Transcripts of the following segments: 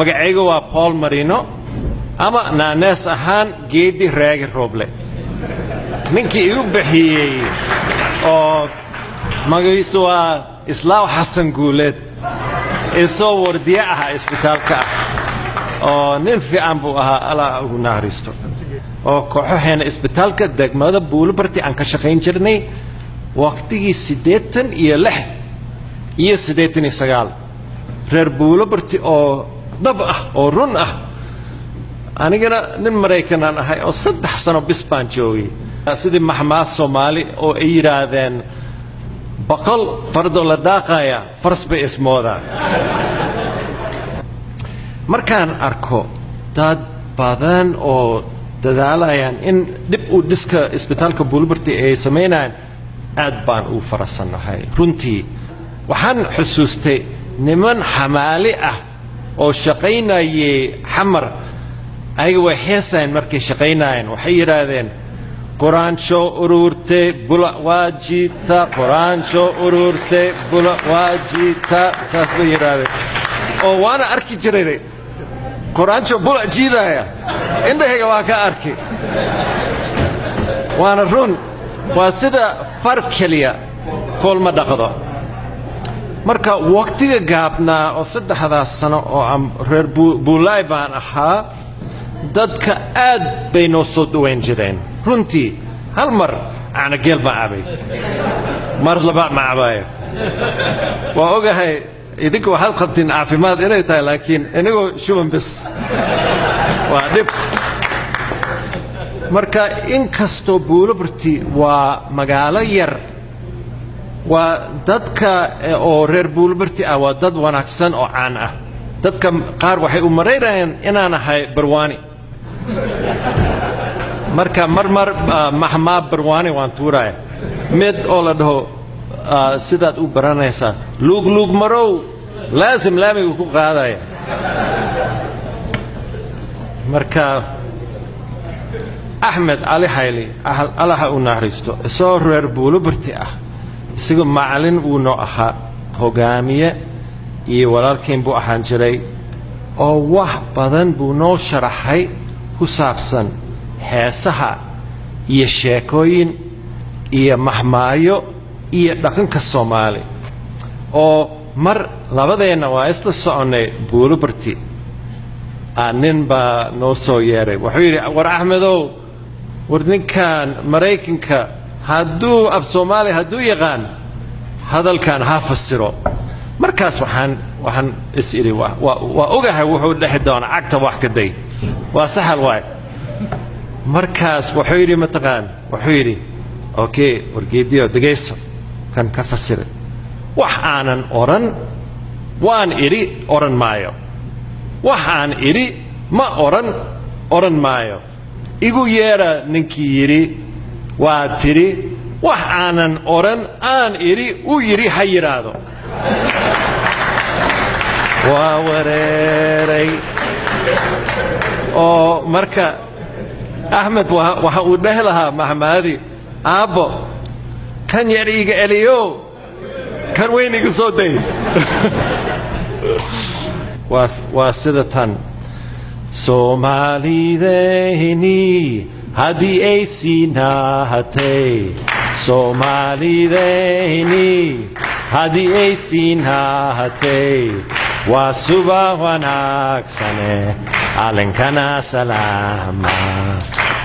Magacayga waa Paul Marino ama naanees ahaan Geedi Raagi Rooble. Ninkii igu bixiyey oo magaciisu waa Islaaw Xasan Guuleed, isoo wardiye ah isbitaalka ah, oo nin fiican buu ahaa, Allah ugu naxariisto. Oo kooxaheena isbitaalka degmada Buulobarti aan ka shaqayn jirnay waqtigii 86 iyo 89. Reer Buulobarti oo dhab ah oo run ah. Anigana nin Maraykanaan ahay oo 3 sano bis baan joogay. Sidii maxmaa Soomaali oo ay yidhaahdeen, 100 fardoo la daaqaya faras bay ismoodaan. Markaan arko dad badan oo dadaalayaan in dhib uu dhiska isbitaalka Buulobarti ay samaynayaan, aad baan ugu farasannahay runtii. Waxaan xusuustay niman xamaali ah oo shaqaynayay Xamar. Ayaga way heesayeen markay shaqaynayeen. Waxay yidhaahdeen, "Quraansho ururte bula waa jiita, quraansho ururte bula waa jiita." Saas bay yidhaahdeen, oo waana arki jiray quraansho bula jiidaya, indhahayga waa ka arki, waana run. Waa sida far keliya fool ma dhaqdo. Marka waqtiga gaabnaa oo 3daas sano oo aan reer Buulaay baan ahaa, dadka aad bay noo soo dhawayn jireen runtii. Hal mar caanageel baan cabay, mar labaad ma cabaayo. Waa ogahay idinka waxaad qabtiin caafimaad inay tahay, laakiin inigoo shuban bis waa dhib. Marka inkastoo Buulobarti waa magaalo yar, waa dadka oo reer Buulobarti ah waa dad wanaagsan oo caan ah. Dadka qaar waxay u maraynayaan inaan ahay Barwaani. Marka mar mar maxmaa Barwaani waan tuuraya, mid oo la dhaho, sidaad u baranaysaa, luugluug marow laasim laamiga ku qaadaya. Marka Axmed Cali Xayli, Allaha u naxariisto, isagoo reer Buulobarti ah, isagoo macallin uu noo ahaa, hogaamiye iyo walaalkayn buu ahaan jiray, oo wax badan buu noo sharaxay ku saabsan heesaha iyo sheekooyin iyo mahmaayo iyo dhaqanka Soomaali. Oo mar labadeenna waa isla soconnay Buulobarti, nin baa noo soo yeeray. Wuxuu yidhi, "War Axmedow, war ninkan Maraykanka hadduu af Soomaaliya hadduu yaqaan, hadalkan ha fasiro." Markaas waxaan is idhi, waa ogahay wuxuu dhexi doonaa, cagta wax ka day, waa saxal waay. Markaas wuxuu yidhi, mataqaan, wuxuu yidhi, "Okay, wargeediyo degayso, kan ka fasiray. Wax aanan odhan waan idhi odhan maayo, wax aan idhi ma odhan odhan maayo. Igu yeedha ninkii yidhi waa tidhi wax aanan odhan aan idhi u yidhi ha yidhaahdo." Waa wareeray. Oo marka Axmed waxa uu dhehi lahaa mahmaadi, "Aabbo, kan yar iiga eliyo, kan weyn igu soo day." Waa sida tan: Soomaalideyni haddii ay siinahatay, Soomaalideyni haddii ay siinahatay, waa suba wanaagsane, calankana salaama.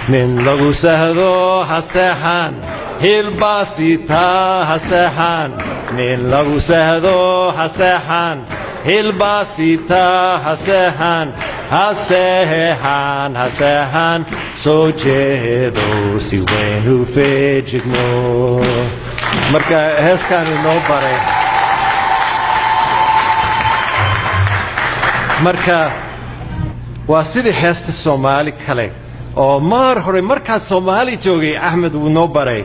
Nin lagu sahdo ha seexan, hilbaasita ha seexan. Nin lagu sahdo ha seexan, hilbaasita ha seexan, ha seexan, ha seexan. Soo jeedo si weyn u feejigno. Marka heeskaan inoo baray. Marka waa sidii heesta Soomaali kale oo maar hore markaad Soomaali joogay Axmed wuu noo baray: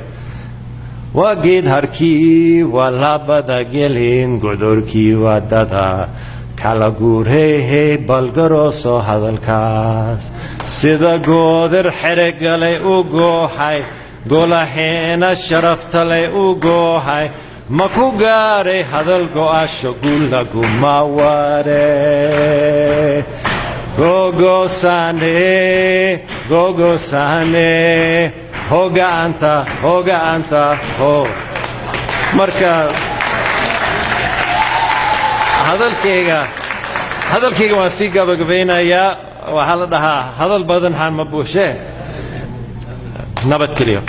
waa geed harkii, waa labada gelin, godorkii wadada kala guurheyhey, balgarooso hadalkaas. Sida goodir xeregalay u gooxay, golaheena sharaftalay u gooxay, ma ku gaaray hadal go'asho gulaguma ware. Gogosane, gogosane, hoggaanta, hoggaanta, ho. Marka hadalkayga waan sii gabagabaynayaa. Waxaa la dhahaa, hadal badan haan ma buushee. Nabadgelyo.